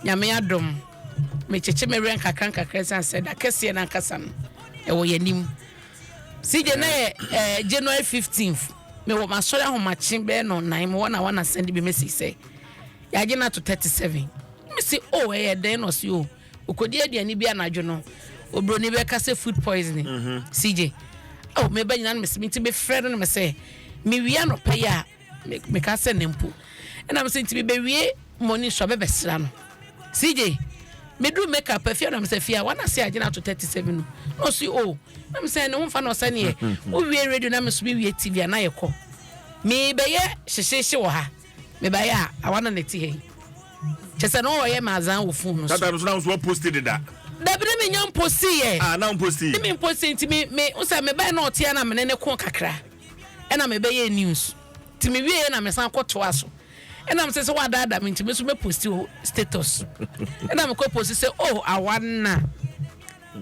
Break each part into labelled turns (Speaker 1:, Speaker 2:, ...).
Speaker 1: Nyame adom, mekyekye me werɛ nkakrankakra ɛsiane sɛ da kɛseɛ no ankasa no ɛwɔ yɛn anim. CJ na yɛ eh, January 15th, mewɔ m'asɔre ahomakye bɛyɛ nɔnnan, mewɔ na wana send bi message sɛ yɛagye no ato 37. Mese oh ɛyɛ dɛn na ɔse oh okɔdi aduane bi anadwo no obroni bɛka sɛ food poisoning. Mm -hmm. CJ oh meba nyina no mese nti mefrɛ no no mesɛ mewie anɔpa yi a meka sɛ ne mpo ɛna mesɛ nti mebɛwie mɔni so a bɛbɛsra no CJ meduru makeup afia na mesɛ fia wana se agyina ato 37 no na ɔse o oh. Na mesɛ ne ho mfa na ɔsɛ neɛ wowie radio na meso mewie TV a na yɛkɔ mebɛyɛ hyehyehye wɔ ha mebayɛ a awa na nɛte ha yi kyɛ sɛ na ɔyɛ me azan wɔ phone no so.
Speaker 2: Tata no so na nso waposti deda.
Speaker 1: Dabi na menya mposti yɛ.
Speaker 2: Ah na mposti.
Speaker 1: Ne me mposti nti me me sɛ mebae na ɔte na mene ne ko kakra ɛna mebɛyɛ news nti me wie na mesan kɔ toa so ɛna mesɛ sɛ wadaadaa me nti me nso mɛ posti wɔ status ɛna mekɔ posti sɛ oh awa na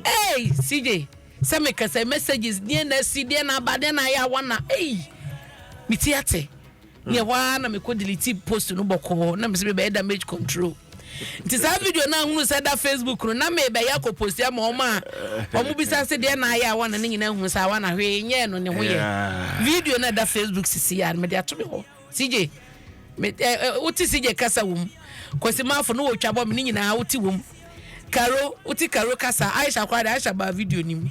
Speaker 1: hey CJ sɛ mekasa messages deɛ na asi deɛ na aba deɛ na ayɛ awa na hey me ti ate. Neɛ hɔ ara na mekɔ delete post no bɔkɔɔ na mesɛ mebɛyɛ damage control nti saa video no ahunu sɛ da Facebook no na mebɛyɛ akɔ post ama wɔn a wɔn bisa se deɛ na ayɛ awa na ne nyinaa hunu sɛ awa na hwee nyɛɛ no ne ho yɛ video no ɛda Facebook sisi ya no mede ato me hɔ CJ me ɛ ɛ wote CJ kasa wɔ mu Kwasi Mafo no wɔtwa bɔ me ne nyinaa wote wɔ mu Karo wote Karo kasa Aisha koraa de Aisha baa video no mu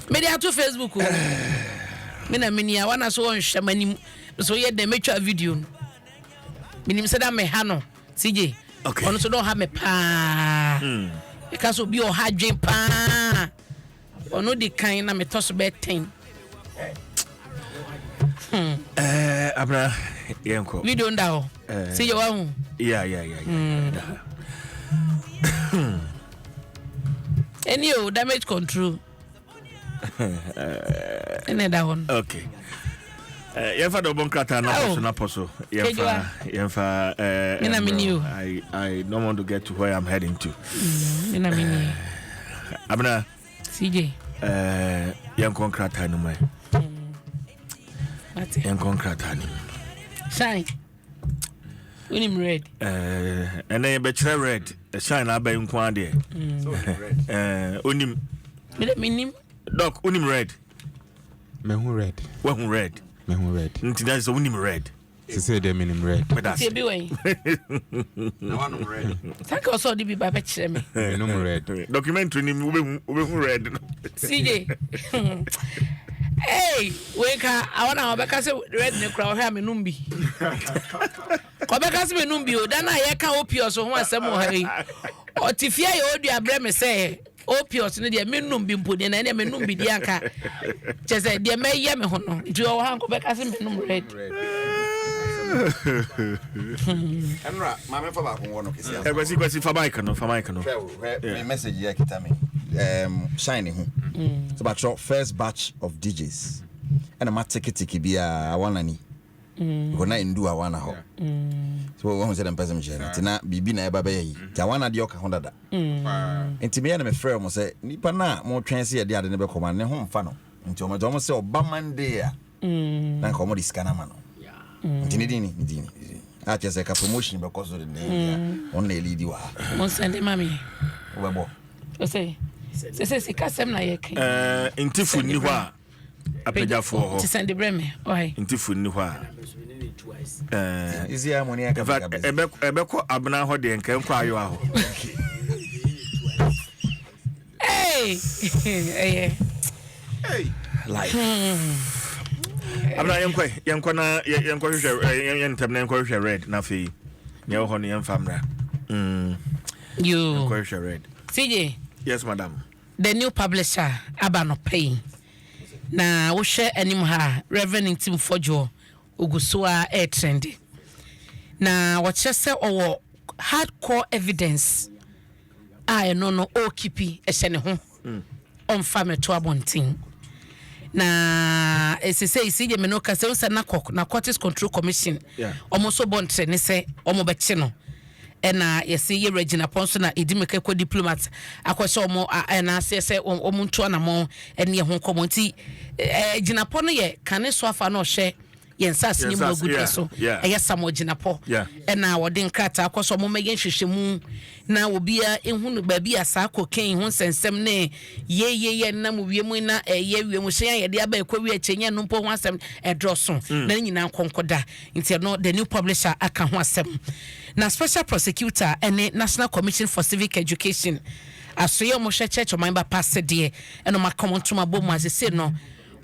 Speaker 1: mede ato Facebook o me na meni a wana so wɔnhwɛ m'anim so yɛ dɛn mɛtwa video no menim sɛ da meha no CJ ɔno so dɛ ɔha me paa ɛka sɛ obi ɔha dwen paa ɔno di kan na metɔ so bɛɛ ten.
Speaker 2: Hmm. Eh, abra yɛnkɔ
Speaker 1: video nda hɔ eh, CJ wahu
Speaker 2: yeah. Hmm.
Speaker 1: Ɛni o damage control ɛna ɛda hɔ no.
Speaker 2: Okay. Uh, yɛmfa dɛ ɔbɔ nkrataa na pɔ so na pɔ so yɛmfa yɛmfa
Speaker 1: me na meni o
Speaker 2: I don't want to get to where I'm heading to.
Speaker 1: Me na meni.
Speaker 2: Abena.
Speaker 1: CJ.
Speaker 2: Uh, yɛnkɔ nkrataa no mu ɛ. Yɛnkɔ nkrataa no mu.
Speaker 1: Shine. Wonim red.
Speaker 2: Ɛnɛ yɛbɛkyerɛ red. Shine aba yi nko adeɛ. Onim.
Speaker 1: Menim.
Speaker 2: Doc, wonim red.
Speaker 3: Mehu red.
Speaker 2: Wahu red.
Speaker 3: Mehu red.
Speaker 2: Nti na sɛ wonim red.
Speaker 3: Sese deɛ menim red.
Speaker 1: Nti ebi wɔ yi.
Speaker 4: Na wanom red.
Speaker 1: Sanka ɔsɛ ɔde bi ba bɛkyerɛ me.
Speaker 3: Menom red.
Speaker 2: Documentary ni wobɛhu wobɛhu red no.
Speaker 1: CJ. Hey, wei ka awɔ na ɔbɛka sɛ red ne kora ɔhwɛ a menom bi. Ɔbɛka sɛ menom bi o. Da no a yɛka opios ho asɛm wɔ ha yi. Ɔte fie a yɛ ɔdua brɛ me sɛ opios no deɛ menom bi mpo deɛ na ɛneɛ menom bi deɛ anka kyɛ sɛ deɛ mɛyɛ me ho no nti ɔwɔ ha nkɔbɛka sɛ menom red.
Speaker 4: Ɛnora maame fa baako wɔ no kɛse asa.
Speaker 2: Kwasi Kwasi fa mic no fa mic no.
Speaker 4: Hwɛ o hwɛ me message yɛ kita me shine ho. Sɛ batwerɛ first batch of DJs ɛna ma tikitiki biara awanani. Because na ndu awana hɔ. So wɔn sɛ dɛm pɛsɛm kyerɛ no nti na biribi na ɛba bɛyɛ yi nti awana deɛ ɔka ho dada. Nti meyɛ na mefrɛ wɔn sɛ nipa no a motwɛn sɛ yɛde ade no bɛkɔ ma ne ho mfa no nti wɔn wɔn sɛ ɔba Monday a na nka wɔn de sika no ama no. Nti ne din ni ne din ni a kyerɛ sɛ ka promotion bɛkɔ so denden a wɔn na ɛlidi wɔ ha.
Speaker 1: Mo nsɛnde ma me.
Speaker 4: Wobɛbɔ.
Speaker 1: Sɛ sɛ sika sɛm na yɛka.
Speaker 2: Ɛɛ ntifo nni hɔ a. apagyafoɔ hɔ.
Speaker 1: Nti sɛnde brɛ me ɔhe.
Speaker 2: Ntifo nni hɔ a. In fact, ɛbɛkɔ abena hɔ deɛ nka ɛnkɔ ayowa hɔ.
Speaker 1: Hey! Ɛyɛ.
Speaker 2: Life. Abena yɛnkɔ yɛnkɔ na yɛnkɔ hwehwɛ yɛn ntɛm na yɛnkɔ hwehwɛ red na afei nea ɛwɔ hɔ no yɛmfa mmra.
Speaker 1: Yoo.
Speaker 2: Yɛnkɔ hwehwɛ red.
Speaker 1: CJ.
Speaker 2: Yes madam.
Speaker 1: The New Publisher aba anɔpa yi, na wohwɛ anim ha a, Rev. Ntim Fordjour ogu so ara ɛretrɛnde. Na wɔkyerɛ sɛ ɔwɔ hardcore evidence a ɛno no ɔrekipi ɛhyɛ ne ho, ɔmfa mmɛto abɔnten. Na ɛsɛ sɛ CJ me no kasa sɛ NACOC, Narcotics Control Commission, wɔn nso bɔ ntrɛne sɛ wɔbɛkye no. Ɛna yɛse yɛwura gyinapɔn so na yɛdi mmirika kɔ diplomat akɔhyɛ wɔn ɛna aseɛ sɛ wɔn ntu anamɔn ɛne ɛho nkɔmɔ nti ɛɛ gyinapɔ no yɛ kane so afa na ɔhwɛ. yɛn nsase ne mu agudeɛ so. Ɛyɛ Samuel Jinapor ɛna wɔde nkrataa kɔ so wɔmmɛyɛ nhwehwɛmu na obiara ehunu baabi a saa cocaine ho nsɛnsɛm ne yeyeyɛ nam wiem na ɛyɛ wiemhyɛn a yɛde aba ɛkɔ wie akyɛ nyɛ no mpo ho asɛm ɛdɔɔso na ne nyinaa nkɔnkɔda. Nti ɛno The New Publisher aka ho asɛm. Na special prosecutor ɛne National Commission for Civic Education asoyɛ ɔmo hwɛ church ɔman ba pa sɛdeɛ ɛna ɔmo aka ɔmo ntoma bɔ mu asese no,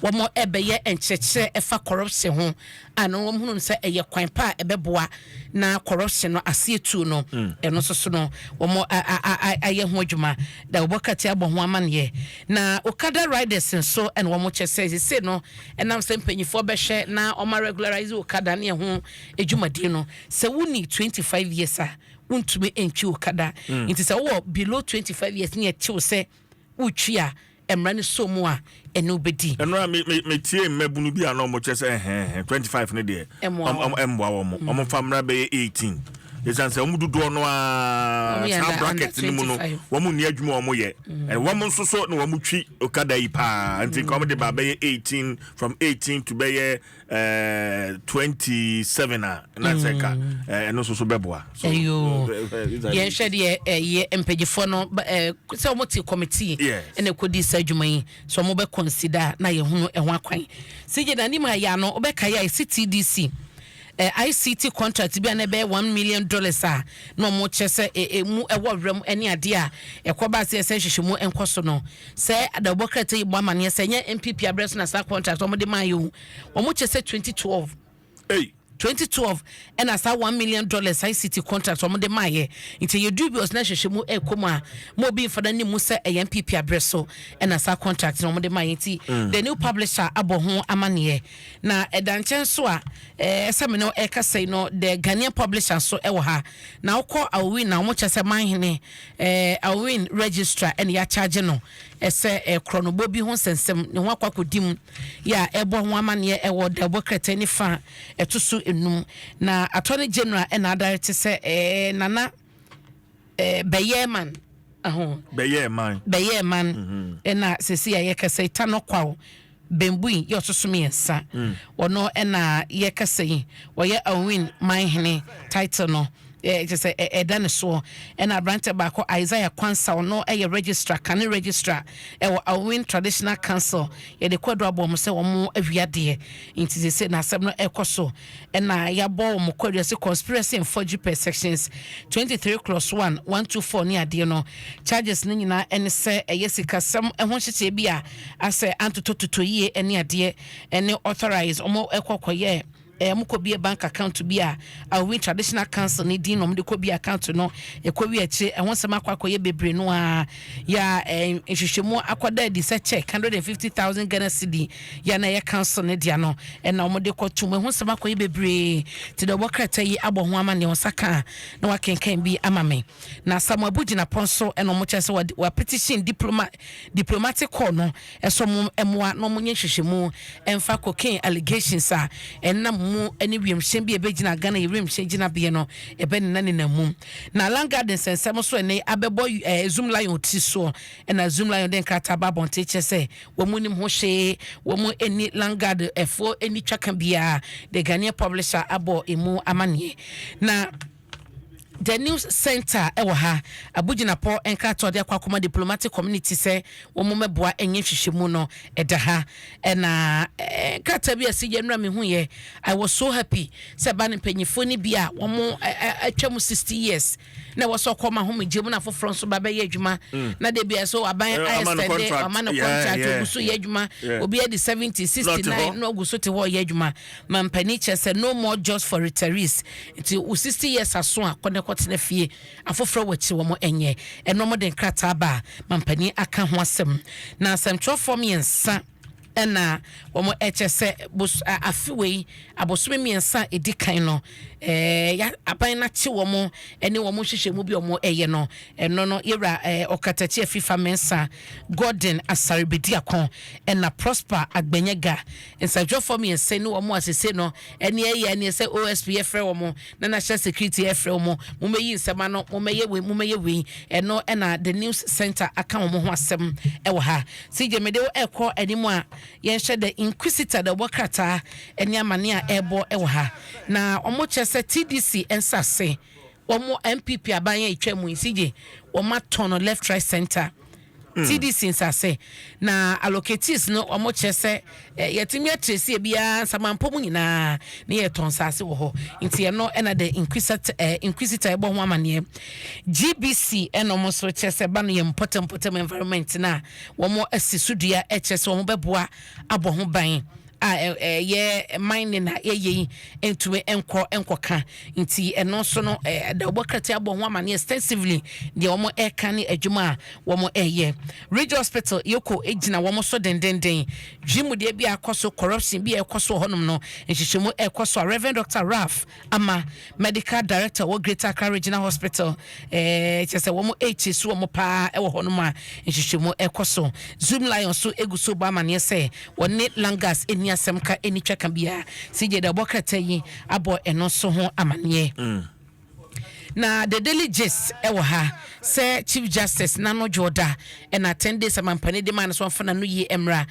Speaker 1: wɔn ɛbɛyɛ nkyerɛkyerɛ ɛfa corruption ho a no wɔn hunu sɛ ɛyɛ kwan pa a ɛbɛboa na corruption no aseɛ tu no. Ɛno nso so no wɔn ayɛ ho adwuma da wɔbɔ kati abɔ ho amaneɛ. Na Okada riders nso ɛna wɔn kyɛ sɛ sese no, ɛnam sɛ mpanyinfoɔ bɛhwɛ na wɔn regularize Okada ne ɛho adwumadie no, sɛ wuni 25 years a, wontumi ntwi Okada. Nti sɛ wowɔ below 25 years ne yɛkyew sɛ wotwi a, mmara no so mu a ɛne wobɛdi.
Speaker 2: Ɛno a metie mmabunu bi a na ɔmo kyɛ sɛ ɛhɛn 25 no deɛ
Speaker 1: ɛmmoa.
Speaker 2: Ɛmmoa wɔ mo. Ɔmo fa mmara bɛyɛ 18, ɛsiane sɛ ɔmo dodoɔ no a saa bracket no mu no, wɔn nni adwuma a ɔmo yɛ, ɛn wɔn nso so na wɔn twi Okada yi paa. Nti nka ɔmo de ba bɛyɛ 18, from 18 to bɛyɛ 27 a, na sɛ ka ɛno nso so bɛboa.
Speaker 1: Ɛyo, yɛnhwɛ deɛ ɛyɛ mpanyinfoɔ no sɛ wɔn te committee ɛna ɛkɔdi saa adwuma yi so, wɔn bɛ consider na yɛhunu ɛho akwan. Sigye na anim a yɛ ano wɔbɛka yɛ a yɛsi TDC ICT contract bi a na ɛbɛyɛ $1 million a na wɔn kyerɛ sɛ emu ɛwɔ wɛm ɛne adeɛ a ɛkɔba ase ɛsɛ nhwehwɛmu nkɔ so no, sɛ adawobɔ krataa yi bɔ amaneɛ sɛ ɛnyɛ NPP abrɛ so na saa contract wɔn de maa yɛ o. Wɔn kyerɛ sɛ 2012.
Speaker 2: Hey.
Speaker 1: 2012 ɛna saa $1 million ICT contract wɔn de maa yɛ. Nti yɛ dubious na hwehwɛ mu ɛkɔ mu a, mo obi nfa n'anim sɛ ɛyɛ NPP abrɛ so ɛna saa contract na wɔn de maa yɛ. Nti The New Publisher abɔ ho amaneɛ. Na ɛda nkyɛn so a ɛsɛ mi no ɛkasa yi no, The Ghanaian Publisher nso ɛwɔ ha. Na wokɔ Aowin na wɔn kyerɛ sɛ manhene Aowin registrar ɛna yɛakyagye no ɛsɛ korɔnobɔ bi ho nsɛnsɛm ne ho akɔ akɔdi mu yɛ a ɛbɔ ho amaneɛ ɛwɔ dɛbɔ krataa ne fa ɛto so enum. Na Attorney General ɛna adare te sɛ Nana bɛyɛ man aho.
Speaker 2: Bɛyɛ man.
Speaker 1: Bɛyɛ man. Ɛna sisi a yɛkasa yi, Tano Kwaw Bembui yɛ ɔso so mmiɛnsa, ɔno ɛna yɛkasa yi wɔyɛ Aowin manhene title no kyɛ sɛ ɛda ne soɔ. Ɛna aberante baako, Isaiah Kwansa, ɔno ɛyɛ registrar, kane registrar ɛwɔ Aowin Traditional Council. Yɛde kɔdo abɔ wɔn sɛ wɔn awiadeɛ. Nti sɛ n'asɛm no ɛkɔ so ɛna yɛabɔ wɔn kɔdo sɛ conspiracy and forgery per sections 23 clause 1, 124 ne adeɛ no. Charges no nyinaa ɛne sɛ ɛyɛ sikasɛm ɛho nhyehyɛ bi a asɛ antotototo yie ɛne adeɛ ɛne authorize wɔn ɛkɔ kɔyɛ mo kɔ bie bank account bi a Aowin Traditional Council ne din na ɔmo de kɔ bie account no. Ɛkɔ wi akyire, ɛho nsɛm akɔ akɔyɛ bebree no a yɛ a nhwehwɛmu akɔda adi sɛ check 150,000 Ghana cedi yɛ na ɛyɛ council ne dea no ɛna ɔmo de kɔ tum. Ɛho nsɛm akɔyɛ bebree. Te deɛ ɔbɔ krataa yi abɔ ho ama nea ɔnsa ka na wakenkan bi ama me. Na Samuel Abu Jinapor nso ɛna ɔmo kyerɛ sɛ wɔ petition diplomatic corps no ɛsɛ ɔmo mmoa na ɔmo nyɛ nhwehwɛmu ɛmfa cocaine allegations a ɛnam mu ɛne wiemhyɛn bi a ɛbɛgyina Ghana yɛ wiemhyɛn gyinabea no ɛbɛ nena mu. Na Landguard nsɛnsɛm so ɛne abɛbɔ Zoomlion ti soɔ, ɛna Zoomlion de nkrataa ba abɔnten kyerɛ sɛ wɔn nim ho hwee, wɔn ani Landguard ɛfoɔ ani twaka biara. The Ghanaian Publisher abɔ emu amaneɛ. Na The News Center ɛwɔ ha, Abu Jinapor nkrataa ɔde akɔ akɔma diplomatic community sɛ wɔn mɛboa ɛnyɛ nhwehwɛmu no ɛda ha. Ɛna nkrataa bi a ɛsi yɛ nnura mi hu yɛ, I was so happy sɛ ba ne mpanyinfoɔ ni bi a wɔn atwa mu 60 years na ɛwɔ sɛ ɔkɔ ɔmo ahomegye mu na foforɔ nso ba bɛyɛ adwuma na de bi so aban
Speaker 2: ayɛ
Speaker 1: sɛde ɔma no contract, ogu so yɛ adwuma. Obi adi 70, 69 na ogu so te hɔ yɛ adwuma. Ma mpanin kyerɛ sɛ no more jobs for retirees. Nti wo 60 years aso a, kɔ ne kɔtena fie, afoforɔ wɔ akyi wɔn nyɛ. Ɛno wɔn de nkrataa ba a ma mpanin aka ho asɛm. Na asɛmtwerɛfoɔ mmiɛnsa ɛna wɔn ɛkyɛ sɛ bos afe wei abosome 3 a edi kan no, ya aban n'akye wɔn ɛne wɔn nhyehyɛmu bi a wɔn ɛyɛ no. Ɛno no yɛwura Ɔkatakyi Afifa Mensa, Gordon Asare Bediako ɛna Prosper Agbenyega. Nsɛntwerɛfoɔ mmiɛnsa ne wɔn asese no ɛne ɛyɛ ɛne sɛ OSP ɛfrɛ wɔn na National Security ɛfrɛ wɔn, mo mɛyi nsɛm ano, mo mɛyɛ wei, mo mɛyɛ wei. Ɛno ɛna The News Center aka wɔn ho asɛm ɛwɔ ha. CJ, mede ɛkɔ anim a. Yɛnhwɛ The Inquisitor de ɔbɔ krataa ne amane a ɛrebɔ wɔ ha. Na wɔkyerɛ sɛ TDC nsase wɔn NPP aban a ɛtwa mu yi CJ wɔn atɔn no left right center. TDC nsase na allocatees no wɔn kyerɛ sɛ eh, yɛtumi atresi ebiara nsamampɔ mu nyinaa ne yɛtɔn nsase wɔ hɔ nti ɛno ɛna The Inquisitor, eh, Inquisitor ɛbɔ ho amaneɛ. GBC ɛna wɔn nso kyerɛ sɛ ba no yɛ mpɔtam environment no a wɔn asi so dua kyerɛ sɛ wɔn bɛboa abɔ ho ban a ɛyɛ mining a yɛyɛ yi ntumi nkɔ nkɔka nti ɛno nso no dawubɔ krataa abɔ ho amane extensively deɛ wɔn ɛka ne adwuma a wɔn ɛyɛ. Ridge Hospital yɛkɔ gyina wɔn so dendenden dwumadie bi a akɔ so, corruption bi a ɛkɔ so wɔ hɔnom no, nhyehyɛmu ɛkɔ so a Reverend Dr. Ralph Ama, Medical Director wɔ Greater Accra Regional Hospital, eh, kyerɛ sɛ wɔn rekyi so wɔn paa wɔ hɔnom a nhwehwɛmu ɛkɔ so. Zoom Lion so egu so bɔ amaneɛ sɛ wɔne Langas nni asɛm ka nni twaka biara. CJ de ɔbɔ krataa yi abɔ ɛno nso ho amaneɛ. Na The Daily Gist wɔ ha sɛ Chief Justice n'ano dwoɔ da ɛna 10 days amampanin de maa no sɛ ɔmfa n'ano yie mmra.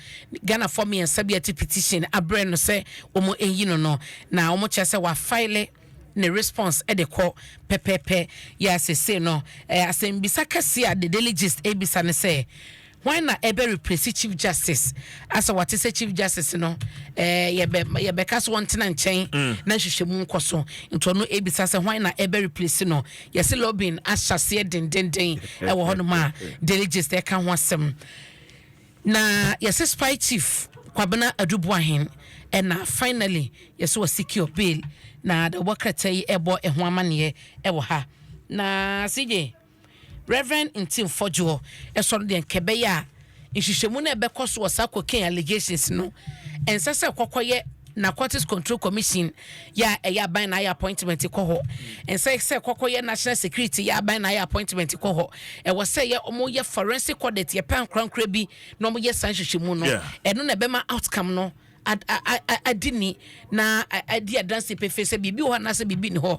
Speaker 1: Ghanafoɔ mmiɛnsa bi a ɛte petition abrɛ no sɛ wɔn nyi no no, na wɔn kyerɛ sɛ wafile ne response de kɔ pɛpɛpɛ. Yɛ a sesei no asɛmbisa kɛseɛ a The Daily Gist ɛrebisa ne sɛ, hwan na ɛbɛ replace Chief Justice? Asɛ wate sɛ Chief Justice no yɛbɛ yɛbɛka so wɔntena nkyɛn na nhwehwɛmu nkɔ so, nti ɔno ɛbisa sɛ hwan na ɛbɛ replace no. Yɛse lobbying ahyɛseɛ dendenden ɛwɔ hɔnom a Daily Gist ɛka ho asɛm. Na yɛse spy chief Kwabena Adu-Boahen ɛna finally yɛse wɔ secure bail, na dawubɔ krataa yi ɛbɔ ɛho amaneɛ ɛwɔ ha. Na CJ Reverend Ntim Fodjour ɛsɔ no deɛ nka ɛbɛyɛ a nhwehwɛmu no a ɛbɛkɔ so wɔ saa cocaine allegations no ɛnsɛ sɛ kɔkɔyɛ Narcotics Control Commission yɛ a ɛyɛ aban na ayɛ appointment kɔ hɔ, ɛnsɛ sɛ kɔkɔyɛ National Security yɛ aban na ayɛ appointment kɔ hɔ. Ɛwɔ sɛ yɛ ɔmo yɛ forensic audit, yɛpɛ ankorankora bi na ɔmo yɛ saa nhwehwɛmu no. Ɛno na ɛbɛma outcome no adi ni na adi adanse pefee sɛ biribi wɔ hɔ anaasɛ biribi ni hɔ.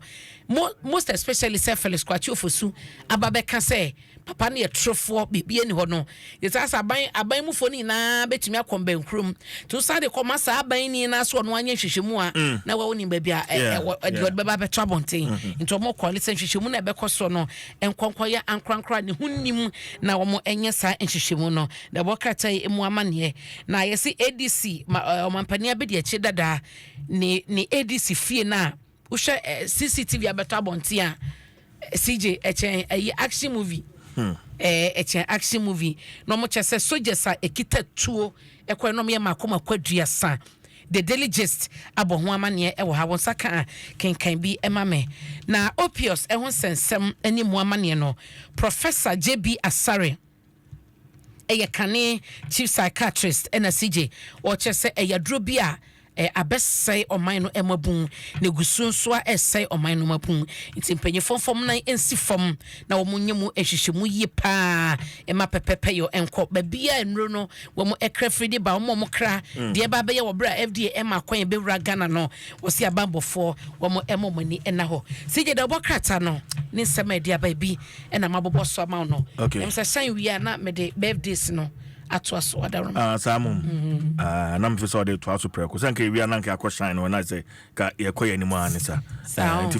Speaker 1: Most especially sɛ Felix Kwakye Ofosu aba bɛka sɛ papa no yɛ torofoɔ, biribi ani hɔ no, yɛsaa sɛ aban mufoɔ no nyinaa bɛtumi akɔ mbɛnkurom nti wosan de kɔma saa aban ni na so ɔno anyɛ nhwehwɛmu a na wɔwo nim baabi a ɛwɔ ɛde ɔde bɛba abɛto abɔnten. Nti ɔmo kɔle sɛ nhwehwɛmu no a ɛbɛkɔ soɔ no nkɔnkɔyɛ ankorankora ne ho nim na wɔn nyɛ saa nhwehwɛmu no. Na ɛbɔ krataa yi mu amanneɛ na yɛsi ADC ma ɔmampanin abɛdi akyire dadaa ne ADC fie no a wohwɛ CCTV abɛtɔ abɔnten a CJ ɛkyɛn ɛyɛ action movie. Ɛkyɛn action movie na wɔn kyɛ sɛ soldiers a ekita tuo ɛkɔ ɛna wɔn yɛ mako mako 30. The Daily Gist abɔ ho amanneɛ ɛwɔ ha. Wɔn nsa ka a kenkan bi ɛma me. Na opiates ɛho nsɛnsɛm ɛne mu amanneɛ no, Professor JB Asare ɛyɛ kane chief psychiatrist ɛna CJ ɔkyerɛ sɛ ɛyɛ aduro bi a abɛsɛe ɔman no mmabun na egu so nso a ɛsɛe ɔman no mmabun, nti mpanyinfoɔ fam nan nsi fam na wɔn nyɛ mu nhwehwɛmu yie paa ɛma pɛpɛpɛ yɛ nkɔ baabi a nnuro no wɔn ɛkra firi de ba wɔn a wɔn kra deɛ ɛba abɛyɛ wɔ berɛ a FDA ɛma akwan ɛbɛwura Ghana no. Wɔsi abanbɔfoɔ wɔn ɛma wɔn ani ɛna hɔ. CJ da ɔbɔ krataa no ne nsɛm a ɛde aba bi ɛna mabobɔ so ama wo no. Ɛm sɛ hyɛn wie a na mede birthdays no atoa so adaworoma.
Speaker 2: Ah, saa mom. Ah, na mfe sɛ ɔde toa so prɛko sɛ nka ewia na nka akɔ shine no na sɛ ka yɛkɔ yɛ anim a ne sa.
Speaker 1: Saa.
Speaker 2: Nti